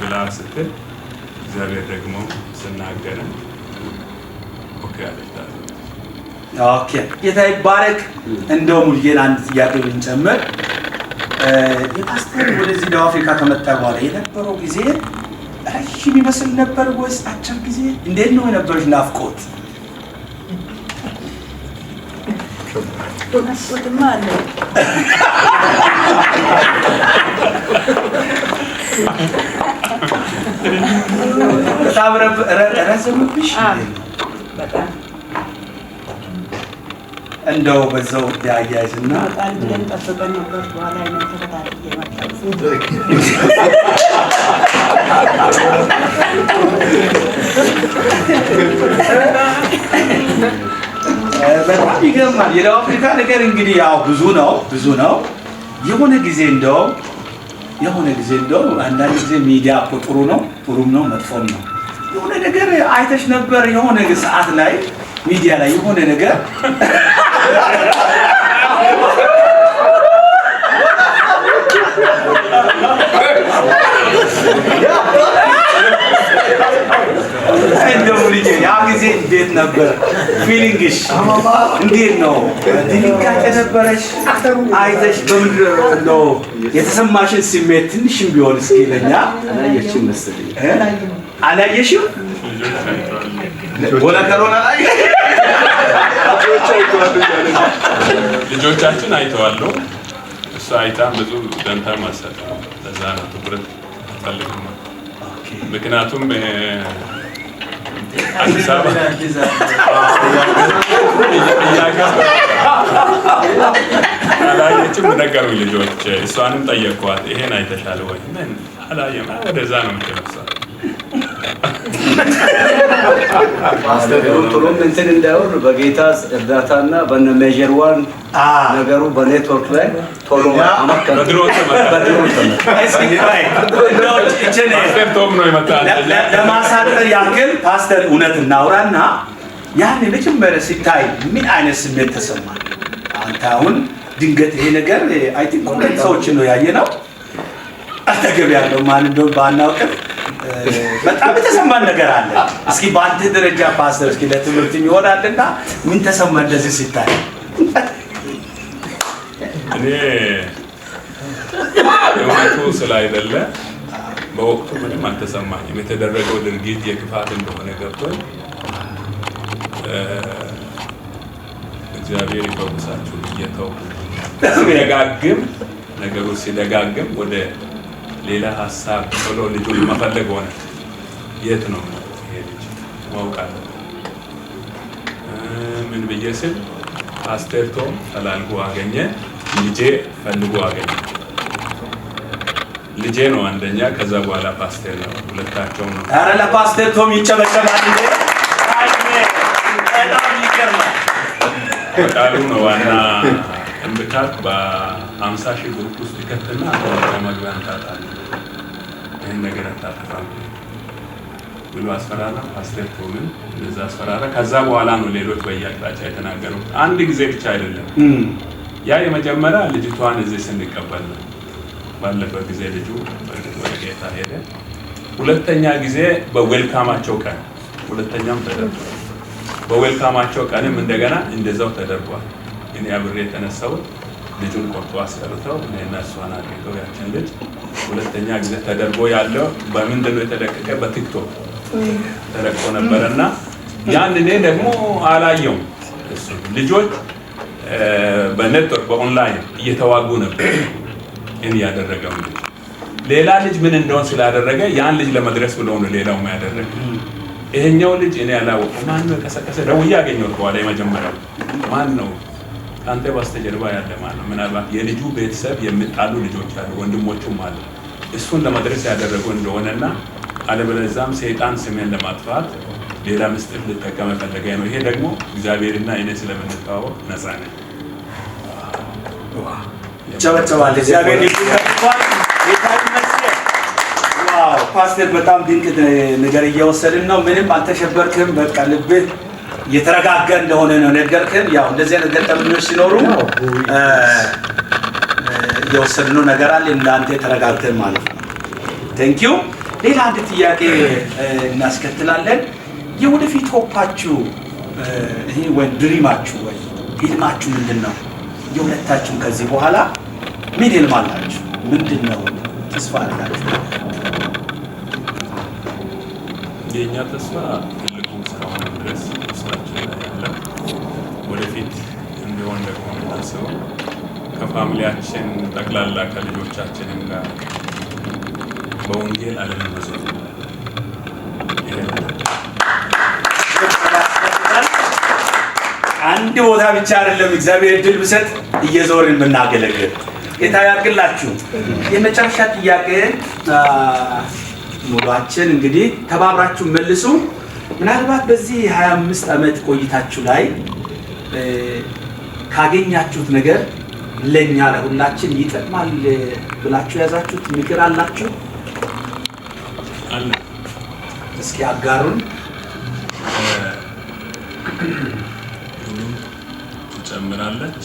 ብላ ስትል እግዚአብሔር ደግሞ ስናገረን okay አለች። Okay ጌታ ይባረክ። እንደው ሙሉጌን አንድ ጥያቄ ብንጨምር የፓስተር ወደዚህ ደቡብ አፍሪካ ከመጣ በኋላ የነበረው ጊዜ ረጅም ይመስል ነበር ወይስ አጭር ጊዜ? እንዴት ነው የነበረሽ ናፍቆት? ናፍቆትማ አለ። በጣም ረዘምብሽ? በጣም እንደው በዛው ያያይዝና በጣም ብለን ጠብቀን ነበር። በኋላ ነው ተከታትዬ መጣሁ። በጣም ይገርማል። የደቡብ አፍሪካ ነገር እንግዲህ ያው ብዙ ነው ብዙ ነው። የሆነ ጊዜ እንደው አንዳንድ ጊዜ ሚዲያ እኮ ጥሩ ነው ጥሩም ነው መጥፎም ነው። የሆነ ነገር አይተሽ ነበር የሆነ ሰዓት ላይ ሚዲያ ላይ የሆነ ነገር እንደው ልጄ ያ ጊዜ እንዴት ነበር feeling ሽ? እንዴት ነው ድንጋጤ ነበረሽ? አይተሽ በምንድን ነው የተሰማሽን ስሜት ትንሽም ቢሆን እስኪ ለኛ። አላየችም መሰለኝ። አላየሽም? ልጆቻችን አይተዋል። እሷ አይታም ብዙ ደንታም አልሰጠም። ለዛ ነው ትኩረት አልፈልግም። ምክንያቱም አዲስ አበባ አላየችም ነገሩኝ ልጆች። እሷንም ጠየቅኳት፣ ይሄን አይተሻል ወይ? ምን አላየም። ወደዛ ነው የምትለው። ጥሩም እንትን እንዳይሆን በጌታ እርዳታና በነ ሜጀር ዋን ነገሩ በኔትወርክ ላይ ቶሎ አመከረ። በድሮን ተመታ። ለማሳጠር ያክል ፓስተር እውነት እናውራና ያን የመጀመሪያ ሲታይ ምን አይነት ስሜት ተሰማ? አንተ አሁን ድንገት ይሄ ነገር I think ሁለት ሰዎችን ነው ያየነው። አጠገብ ያለው ማን እንደሆነ ባናውቅም በጣም የተሰማን ነገር አለ። እስኪ በአንተ ደረጃ ፓስተር እስኪ ለትምህርት ይሆናልና ምን ተሰማ እንደዚህ ሲታይ? እኔ እውነቱ ስላይደለ በወቅቱ ምንም አልተሰማኝም። የተደረገው ድርጊት የክፋት እንደሆነ ገብቶኝ እግዚአብሔር ይፈውሳችሁ ብዬ ተውኩት። ሲደጋግም ነገሩ ሲደጋግም ወደ ሌላ ሀሳብ ቶሎ ልጁን መፈለግ ሆነ። የት ነው ይሄ ልጅ ማወቅ አለብን ምን ብዬ ስል ፓስተር ቶም ፈላልጎ አገኘ። ልጄ ፈልጎ አገኘ። ልጄ ነው አንደኛ፣ ከዛ በኋላ ፓስተር ነው። ሁለታቸው ነው። ኧረ ለፓስተር ቶም ይጨበጨባል እንዴ! በጣም ይገርማል። በቃሉ ነው ዋና እምብካት በ50 ሺህ group ውስጥ ይከትና አንተ መግቢያን ታጣለህ፣ ይህን ነገር አታጠፋም ብሎ አስፈራራ። ፓስተር ቶምን እንደዛ አስፈራራ። ከዛ በኋላ ነው ሌሎች በየአቅጣጫ የተናገሩት። አንድ ጊዜ ብቻ አይደለም። ያ የመጀመሪያ ልጅቷን እዚህ ስንቀበል ነው። ባለፈው ጊዜ ልጁ በእርግጥ ወደ ጌታ ሄደ። ሁለተኛ ጊዜ በዌልካማቸው ቀን ሁለተኛም ተደርጓል። በዌልካማቸው ቀንም እንደገና እንደዛው ተደርጓል። እኔ አብሬ የተነሳሁት ልጁን ቆርጦ አስቀርተው እኔና እሷን አድርገው ያችን ልጅ ሁለተኛ ጊዜ ተደርጎ ያለው በምንድን ነው የተለቀቀ? በቲክቶክ ተለቆ ነበረና ያን እኔ ደግሞ አላየውም። እሱ ልጆች በ network በ online እየተዋጉ ነበር። እኔ ያደረገው ልጅ ሌላ ልጅ ምን እንደሆነ ስላደረገ ያን ልጅ ለመድረስ ብሎ ነው ሌላው ያደረገ። ይሄኛው ልጅ እኔ አላወቅኩም። ማን ነው የቀሰቀሰ? ደውዬ አገኘሁት በኋላ። የመጀመሪያው ማን ነው ከአንተ በስተጀርባ ያለ ማን ነው? ምናልባት የልጁ ቤተሰብ የሚጣሉ ልጆች አሉ፣ ወንድሞቹም አሉ። እሱን ለመድረስ ያደረገው እንደሆነና አለበለዚያም ሰይጣን ስሜን ለማጥፋት ሌላ ምስጢር ልጠቀም የፈለገ ነው። ይሄ ደግሞ እግዚአብሔርና እኔ ስለምንተዋወቅ ነፃ ነኝ። ጨበጨባል። እግዚአብሔር ይባርክ። ጌታ ይመስገን። Wow ፓስተር፣ በጣም ድንቅ ነገር እየወሰድን ነው። ምንም አልተሸበርክም። በቃ ልብህ የተረጋጋ እንደሆነ ነው ነገርክን። ያው እንደዚህ አይነት ገጠመኞች ሲኖሩ እየወሰድነው ነገር አለ። እንዳንተ ተረጋግተን ማለት ነው። Thank you። ሌላ አንድ ጥያቄ እናስከትላለን። የወደፊት hope ኣችሁ ይሄ ወይ dream ኣችሁ ወይ ህልማችሁ ምንድን ነው? የሁለታችሁም ከዚህ በኋላ ምን ህልም አላችሁ? ምንድን ነው ተስፋ አድርጋችሁ? የእኛ ተስፋ ትልቁ እስካሁን ድረስ ውስጣችን ላይ ያለው ወደፊት እንዲሆን ደግሞ የምናስበው ከ family ያችን ጠቅላላ ከልጆቻችንም ጋር በወንጌል ዓለምን መዞር ይሄ ነው። አንድ ቦታ ብቻ አይደለም እግዚአብሔር እድል ብሰጥ እየዞርን የምናገለግል ጌታ ያድርግላችሁ። የመጨረሻ ጥያቄ ሙሏችን እንግዲህ ተባብራችሁ መልሱ። ምናልባት በዚህ 25 ዓመት ቆይታችሁ ላይ ካገኛችሁት ነገር ለኛ ለሁላችን ይጠቅማል ብላችሁ ያዛችሁት ምክር አላችሁ? አለ። እስኪ አጋሩን። ሁሉም ትጨምራለች።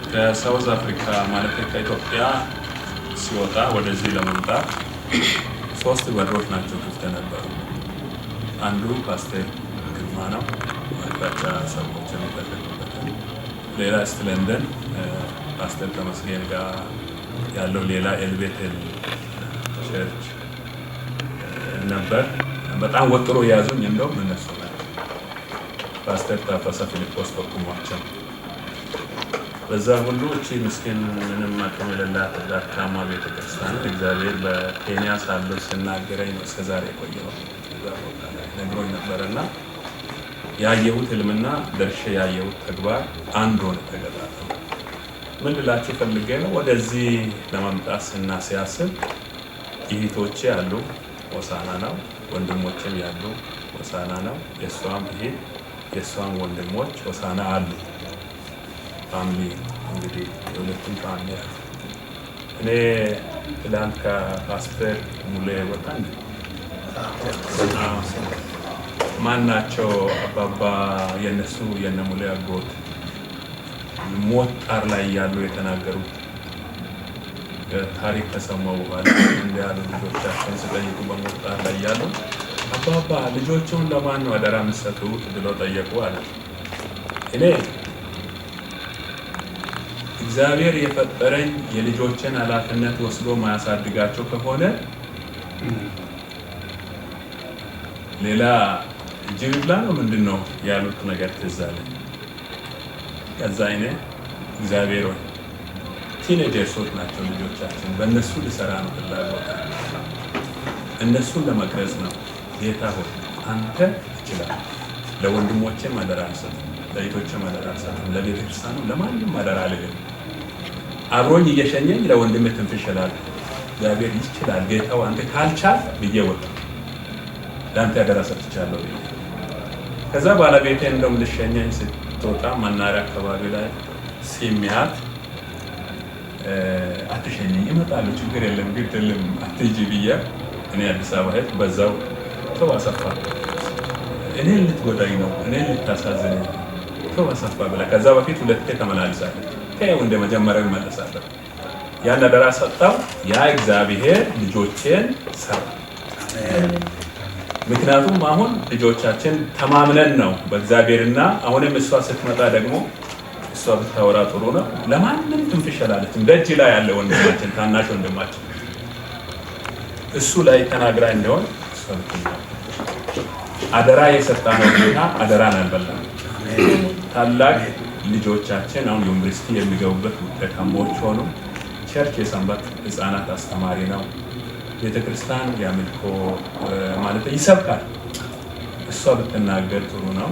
ከ South Africa ማለት ከኢትዮጵያ ሲወጣ ወደዚህ ለመምጣት 3 በሮች ናቸው ክፍት ነበሩ። አንዱ ፓስተር ግርማ ነው፣ አቅጣጫ ሰዎች የሚፈልጉበት። ሌላ East London ፓስተር ተመስገን ጋር ያለው ሌላ ኤልቤቴል church ነበር። በጣም ወጥሮ የያዙኝ እንደውም እነሱ ናቸው። ፓስተር ታፈሰ ፊልጶስ ጠቁሟቸው በዛ ሁሉ እቺ ምስኪን ምንም አቅም የሌላት ደካማ ቤተክርስቲያን እግዚአብሔር በኬንያ ሳለሁ ሲናገረኝ ነው እስከዛሬ የቆየው። እዛ ቦታ ላይ ነግሮኝ ነበርና ያየሁት ህልምና ደርሼ ያየሁት ተግባር አንድ ሆነ፣ ተገጣጠመ። ምን ልላችሁ ፈልጌ ነው፣ ወደዚህ ለመምጣት ሲያስብ እህቶቼ ያሉ ሆሳና ነው፣ ወንድሞቼም ያሉ ሆሳና ነው። የእሷም እህት የእሷም ወንድሞች ሆሳና አሉ። Family እንግዲህ የሁለቱም family አሉ። እኔ ትላንት ከፓስተር ሙሌ ወጣ እንዴ ማን ናቸው አባባ የነሱ የነ ሙሌ አጎት ሞት ጣር ላይ ያሉ የተናገሩት ታሪክ ከሰማሁ በኋላ እንዲህ ያሉ ልጆቻቸውን ሲጠይቁ በሞት ጣር ላይ ያሉ አባባ ልጆቹን ለማን ነው አደራ የምትሰጡት ብለው ጠየቁ አለ። እኔ እግዚአብሔር የፈጠረኝ የልጆችን ኃላፊነት ወስዶ ማያሳድጋቸው ከሆነ ሌላ ጅብ ይብላ ነው ምንድነው ያሉት ነገር ትዝ አለኝ። ከዛ እኔ እግዚአብሔር ሆይ teenagers ኦች ናቸው ልጆቻችን፣ በእነሱ ልሰራ ነው ፍላጎት፣ እነሱን ለመቅረጽ ነው። ጌታ ሆይ አንተ ትችላለህ። ለወንድሞቼም አደራ አልሰጥም፣ ለእህቶቼም አደራ አልሰጥም፣ ለቤተክርስቲያኑ ለማንም አደራ አልልም። አብሮኝ እየሸኘኝ ለወንድሜ ትንፍሽ እላለሁ። እግዚአብሔር ይችላል፣ ጌታው አንተ ካልቻል ብዬ ወጣሁ። ለአንተ አደራ ሰጥቻለሁ ብዬ። ከዛ ባለቤቴ እንደውም ልሸኘኝ ስትወጣ መናኸሪያ አካባቢ ላይ ሲሚያት አትሸኘኝ፣ እመጣለሁ፣ ችግር የለም፣ ግድ የለም፣ አትሂጂ ብዬ እኔ አዲስ አበባ ሄድኩ። በዛው ተው አሰፋ፣ እኔን ልትጎዳኝ ነው፣ እኔን ልታሳዝነኝ ነው፣ ተው አሰፋ ብላ ከዛ በፊት ሁለቴ ተመላልሳለች። ተይው እንደ መጀመሪያው እመለሳለሁ። ያን አደራ ሰጠው። ያ እግዚአብሔር ልጆቼን ሰራ። ምክንያቱም አሁን ልጆቻችን ተማምነን ነው በእግዚአብሔርና አሁንም እሷ ስትመጣ ደግሞ እሷ ብታወራ ጥሩ ነው። ለማንም ትንፍሽ አላለችም። ደጅ ላይ ያለ ወንድማችን ታናሽ ወንድማችን እሱ ላይ ተናግራ እንደሆን እሷ ብትናገር አደራ የሰጣነው ጌታ አደራን አልበላም። ታላቅ ልጆቻችን አሁን ዩኒቨርሲቲ የሚገቡበት ውጤታማዎች ሆኑ። Church የሰንበት ህፃናት አስተማሪ ነው። ቤተክርስቲያን ያምልኮ ማለት ይሰብካል። እሷ ብትናገር ጥሩ ነው።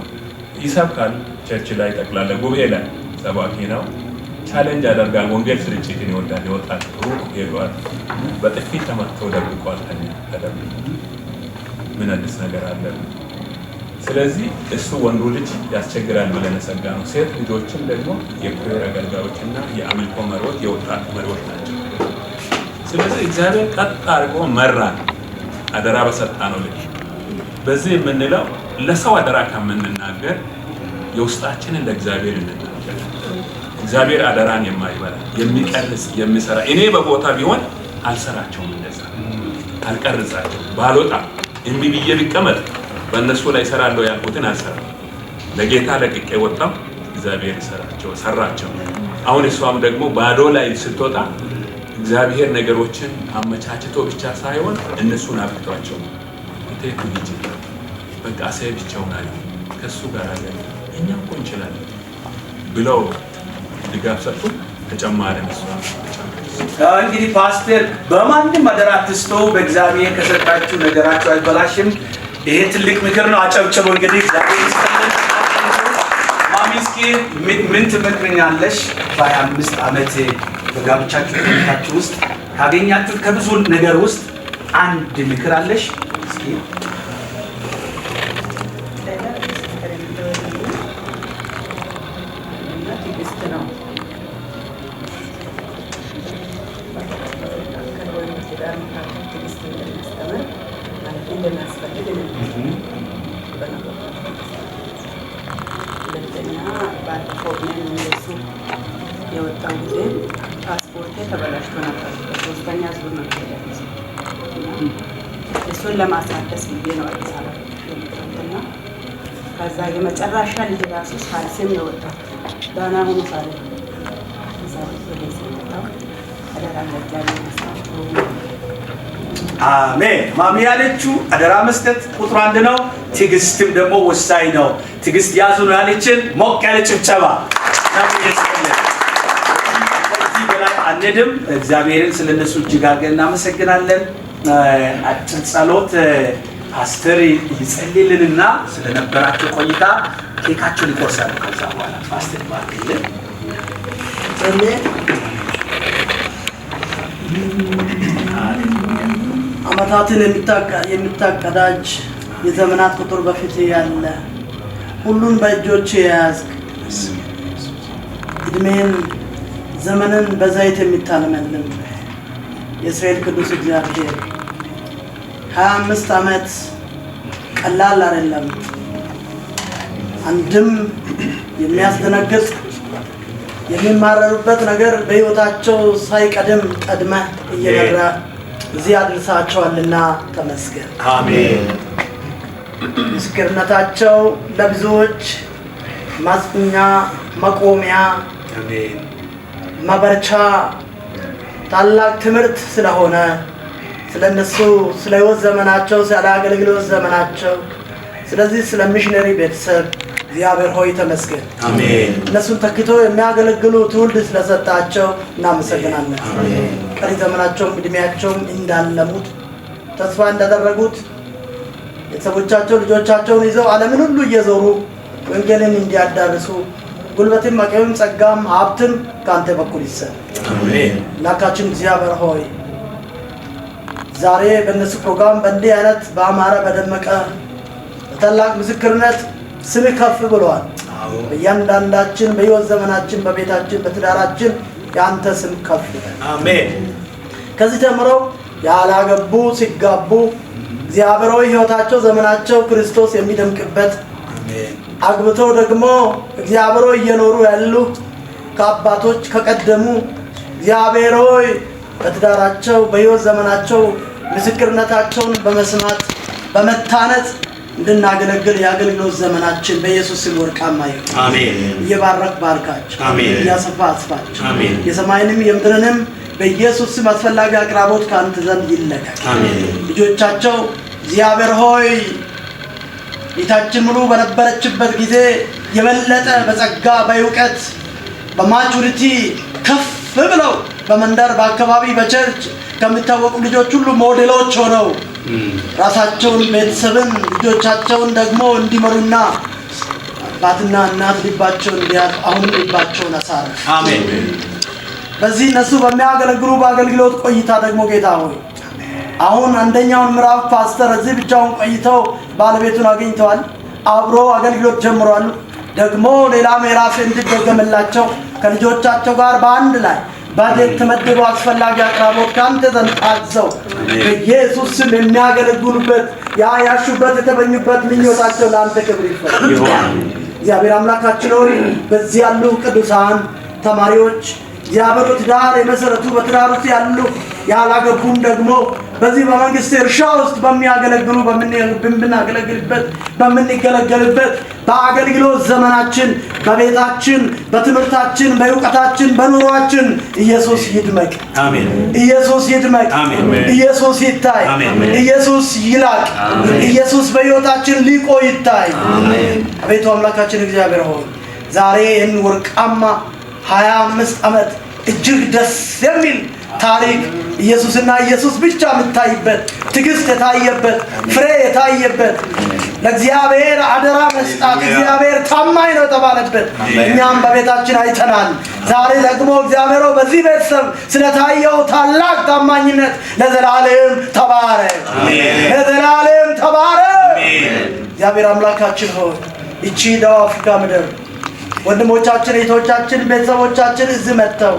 ይሰብካል። Church ላይ ጠቅላላ ጉባኤ ላይ ሰባኪ ነው። Challenge ያደርጋል። ወንጌል ስርጭትን ይወዳል። ይወጣል። ሩቅ ሄዷል። በጥፊ ተመትቶ ደብቋል። ተኛ ተደብቆ ምን አዲስ ነገር አለ? ስለዚህ እሱ ወንዱ ልጅ ያስቸግራል ብለን ሰጋ ነው። ሴት ልጆችም ደግሞ የ prayer አገልጋዮችና የአምልኮ መሪዎች፣ የወጣት መሪዎች ናቸው። ስለዚህ እግዚአብሔር ቀጥ አድርጎ መራን፣ አደራ በሰጣ ነው ልጅ። በዚህ የምንለው ለሰው አደራ ከምንናገር የውስጣችንን ለእግዚአብሔር እንናገር። እግዚአብሔር አደራን የማይበላ፣ የሚቀርጽ፣ የሚሰራ፣ እኔ በቦታ ቢሆን አልሰራቸውም፣ እንደዛ አልቀርጻቸውም። ባልወጣ እምቢ ብዬ ቢቀመጥ በእነሱ ላይ እሰራለሁ ያልኩትን አልሰራም። ለጌታ ለቅቄ ወጣሁ፣ እግዚአብሔር ይሰራቸው ሰራቸው። አሁን እሷም ደግሞ ባዶ ላይ ስትወጣ እግዚአብሔር ነገሮችን አመቻችቶ ብቻ ሳይሆን እነሱን አብቅቷቸው እቴቱ ልጅ በቃ ሰው ብቻውን አለ ከሱ ጋር አለ እኛ እኮ እንችላለን ብለው ድጋፍ ሰጡ። ተጨማሪ እሷ እንግዲህ ፓስተር በማንም አደራ አትስጡ፣ በእግዚአብሔር ከሰጣችሁ ነገራችሁ አይበላሽም። ይሄ ትልቅ ምክር ነው። አጨብጭቡ። እንግዲህ እግዚአብሔር ይስጥልን። ማሚ እስኪ ምን ትመክርኛለሽ? በ25 ዓመት በጋብቻችሁ ቆይታችሁ ውስጥ ካገኛችሁት ከብዙ ነገር ውስጥ አንድ ምክር አለሽ? እስኪ ትዕግስት ነው። በትዳር መካከል ትዕግስት እንደሚያስተምር ማለት እንደሚያስፈልግ ሁለተኛ ባለፈው እኔም እንደሱ የወጣው ጊዜ ፓስፖርቴ ተበላሽቶ ነበር። በሶስተኛ ዙር ነው የደረሰው እና እሱን ለማሳደስ ብዬ ነው አዲስ አበባ የመጣሁትና ከዛ የመጨረሻ ልጅ ራሱ ሳልስም ነው የወጣው። ደህና ሁኑ ሳለ እዛ ወደዚህ የመጣው አደራ ለእግዚአብሔር መስጠት። አሜን። ማሚ ያለችው አደራ መስጠት ቁጥር አንድ ነው። ትዕግስትም ደግሞ ወሳኝ ነው። ትዕግስት ያዙ ነው ያለችን። ሞቅ ያለ ጭብጨባ። ከዚህ በላይ አንድም እግዚአብሔርን ስለነሱ እጅግ አድርገን እናመሰግናለን። አጭር ጸሎት ፓስተር ይጸልይልንና ስለነበራቸው ቆይታ ኬካቸውን ይቆርሳሉ። ከዛ በኋላ ፓስተር ባርክልን። ዓመታትን የምታቀዳጅ የዘመናት ቁጥር በፊት ያለ ሁሉን በእጆች የያዝክ እድሜን ዘመንን በዘይት የምታለመልም የእስራኤል ቅዱስ እግዚአብሔር 25 ዓመት ቀላል አይደለም። አንድም የሚያስደነግጥ የሚማረሩበት ነገር በህይወታቸው ሳይቀድም ቀድመህ እየመራ እዚህ አድርሳቸዋልና ተመስገን። አሜን። ምስክርነታቸው ለብዙዎች ማጽኛ፣ መቆሚያ፣ አሜን፣ መበርቻ ታላቅ ትምህርት ስለሆነ ስለነሱ ስለ ህይወት ዘመናቸው፣ ስለ አገልግሎት ዘመናቸው፣ ስለዚህ ስለ ሚሽነሪ ቤተሰብ እግዚአብሔር ሆይ ተመስገን። አሜን። እነሱን ተክቶ የሚያገለግሉ ትውልድ ስለሰጣቸው እናመሰግናለን። ቀሪ ዘመናቸውም እድሜያቸውም እንዳለሙት ተስፋ እንዳደረጉት ቤተሰቦቻቸው ልጆቻቸውን ይዘው ዓለምን ሁሉ እየዞሩ ወንጌልን እንዲያዳርሱ ጉልበትም አቅምም ጸጋም ሀብትም ከአንተ በኩል ይሰጥ። አሜን። አምላካችን እግዚአብሔር ሆይ ዛሬ በእነሱ ፕሮግራም በእንዲህ አይነት በአማረ በደመቀ በታላቅ ምስክርነት ስምህ ከፍ ብሏል። በእያንዳንዳችን በህይወት ዘመናችን በቤታችን በትዳራችን የአንተ ስም ከፍ ይበል። አሜን። ከዚህ ተምረው ያላገቡ ሲጋቡ እግዚአብሔር ሆይ ህይወታቸው ዘመናቸው ክርስቶስ የሚደምቅበት አግብተው ደግሞ እግዚአብሔር ሆይ እየኖሩ ያሉ ከአባቶች ከቀደሙ እግዚአብሔር ሆይ በትዳራቸው በህይወት ዘመናቸው ምስክርነታቸውን በመስማት በመታነጽ እንድናገለግል የአገልግሎት ዘመናችን በኢየሱስ ስም ወርቃማ ይሁን። አሜን። እየባረክ ባርካቸው፣ አሜን። እያሰፋ አስፋቸው። አሜን። የሰማይንም የምድርንም በኢየሱስ ስም አስፈላጊ አቅራቦት ከአንተ ዘንድ ይለቀቅ። አሜን። ልጆቻቸው እግዚአብሔር ሆይ ቤታችን ሙሉ በነበረችበት ጊዜ የበለጠ በጸጋ በእውቀት በ maturity ከፍ ብለው በመንደር በአካባቢ በ church ከሚታወቁ ልጆች ሁሉ ሞዴሎች ሆነው ራሳቸውን ቤተሰብን ልጆቻቸውን ደግሞ እንዲመሩና አባትና እናት ልባቸውን እንዲያርፍ አሁንም ልባቸውን አሳርፍ። አሜን። በዚህ እነሱ በሚያገለግሉ በአገልግሎት ቆይታ ደግሞ ጌታ ሆይ አሁን አንደኛውን ምዕራፍ ፓስተር እዚህ ብቻውን ቆይተው ባለቤቱን አግኝተዋል። አብሮ አገልግሎት ጀምሯል። ደግሞ ሌላ ምዕራፍ እንዲደገምላቸው ከልጆቻቸው ጋር በአንድ ላይ ባጀት ተመድቦ አስፈላጊ አቅራቦት ከአንተ ዘንድ ታዘው በኢየሱስ ስም የሚያገለግሉበት ያ ያሹበት የተመኙበት ምኞታቸው ለአንተ ክብር ይፈጸም። እግዚአብሔር አምላካችን ሆይ፣ በዚህ ያሉ ቅዱሳን ተማሪዎች፣ እግዚአብሔር፣ ትዳር የመሰረቱ፣ በትዳር ውስጥ ያሉ፣ ያላገቡም ደግሞ በዚህ በመንግስት እርሻ ውስጥ በሚያገለግሉ፣ በምናገለግልበት፣ በምንገለገልበት በአገልግሎት ዘመናችን፣ በቤታችን፣ በትምህርታችን፣ በእውቀታችን፣ በኑሯችን ኢየሱስ ይድመቅ። አሜን። ኢየሱስ ይድመቅ። ኢየሱስ ይታይ። ኢየሱስ ይላቅ። ኢየሱስ በሕይወታችን ሊቆ ይታይ። አቤቱ አምላካችን እግዚአብሔር ሆይ፣ ዛሬ ይህን ወርቃማ 25 ዓመት እጅግ ደስ የሚል ታሪክ፣ ኢየሱስና ኢየሱስ ብቻ የምታይበት፣ ትዕግስት የታየበት፣ ፍሬ የታየበት፣ ለእግዚአብሔር አደራ መስጣት፣ እግዚአብሔር ታማኝ ነው የተባለበት እኛም በቤታችን አይተናል። ዛሬ ደግሞ እግዚአብሔር ሆይ፣ በዚህ ቤተሰብ ስለታየው ታላቅ ታማኝነት ለዘላለም ተባረክ፣ ለዘላለም ተባረክ። እግዚአብሔር አምላካችን ሆይ፣ ይቺ ደቡብ አፍሪካ ምድር ወንድሞቻችን፣ እህቶቻችን፣ ቤተሰቦቻችን እዚህ መጥተው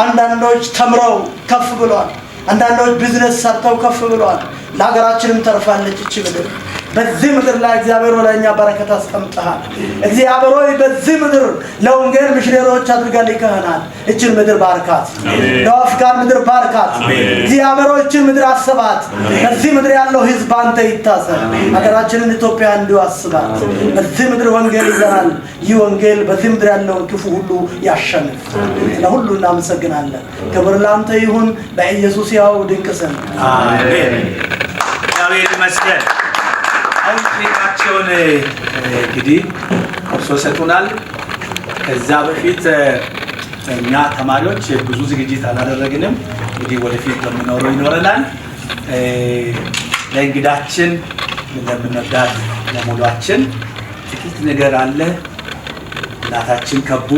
አንዳንዶች ተምረው ከፍ ብለዋል። አንዳንዶች ቢዝነስ ሰርተው ከፍ ብለዋል። ለሀገራችንም ተርፋለች እቺ ምድር። በዚህ ምድር ላይ እግዚአብሔር ሆይ ለእኛ በረከት አስቀምጠሃል። እግዚአብሔር ሆይ፣ በዚህ ምድር ለወንጌል ሚሽነሪዎች አድርገህ ልከኸናል። እችን ምድር ባርካት፣ ደቡብ አፍሪካን ምድር ባርካት። እግዚአብሔር ሆይ፣ እችን ምድር አስባት። በዚህ ምድር ያለው ሕዝብ አንተ ይታሰብ። ሀገራችንን ኢትዮጵያ እንዲሁ አስባት። በዚህ ምድር ወንጌል ይዘናል። ይህ ወንጌል በዚህ ምድር ያለውን ክፉ ሁሉ ያሸንፍ። ለሁሉ እናመሰግናለን። ክብር ለአንተ ይሁን በኢየሱስ ያው ድንቅ ስም። አሜን። እግዚአብሔር ይመስገን። አሁን ኬካቸውን እንግዲህ ቆርሶ ሰጡናል። ከዛ በፊት እኛ ተማሪዎች ብዙ ዝግጅት አላደረግንም። እንግዲህ ወደፊት በምኖረው ይኖረናል። ለእንግዳችን፣ ለምንወዳት ለሙሏችን ጥቂት ነገር አለ። እናታችን ከቡ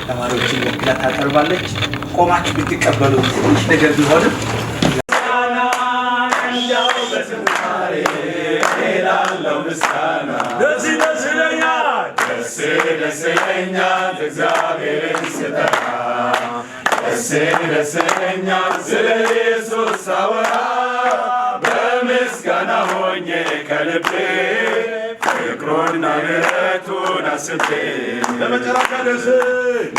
ተማሪዎችን ወክላ ታቀርባለች። ቆማችሁ ብትቀበሉ ትንሽ ነገር ቢሆንም። ደስ ደስ ይለኛል፣ ደስ ደስ ይለኛል እግዚአብሔርን ስጠራ፣ ደስ ደስ ይለኛል ስለ ኢየሱስ ሳወራ፣ በምስጋና ሆኜ ከልቤ ፍቅሩና ምሕረቱን አስቤ ለመጨረሻ ደስ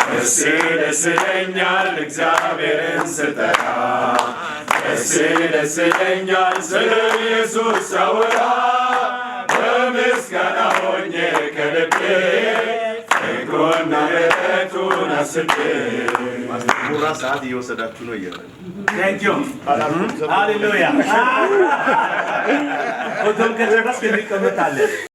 ደስ ደስ ይለኛል እግዚአብሔርን ስጠራ፣ ደስ ደስ ይለኛል ስለ ኢየሱስ ሳወራ፣ በምስጋና ሆኜ ከልቤ ፍቅሩና ምሕረቱን አስቤ። ቡራ ሰዓት እየወሰዳችሁ ነው እያለ። Thank you. ሃሌሉያ። ፎቶም ከጨረስክ እንቀመጣለን።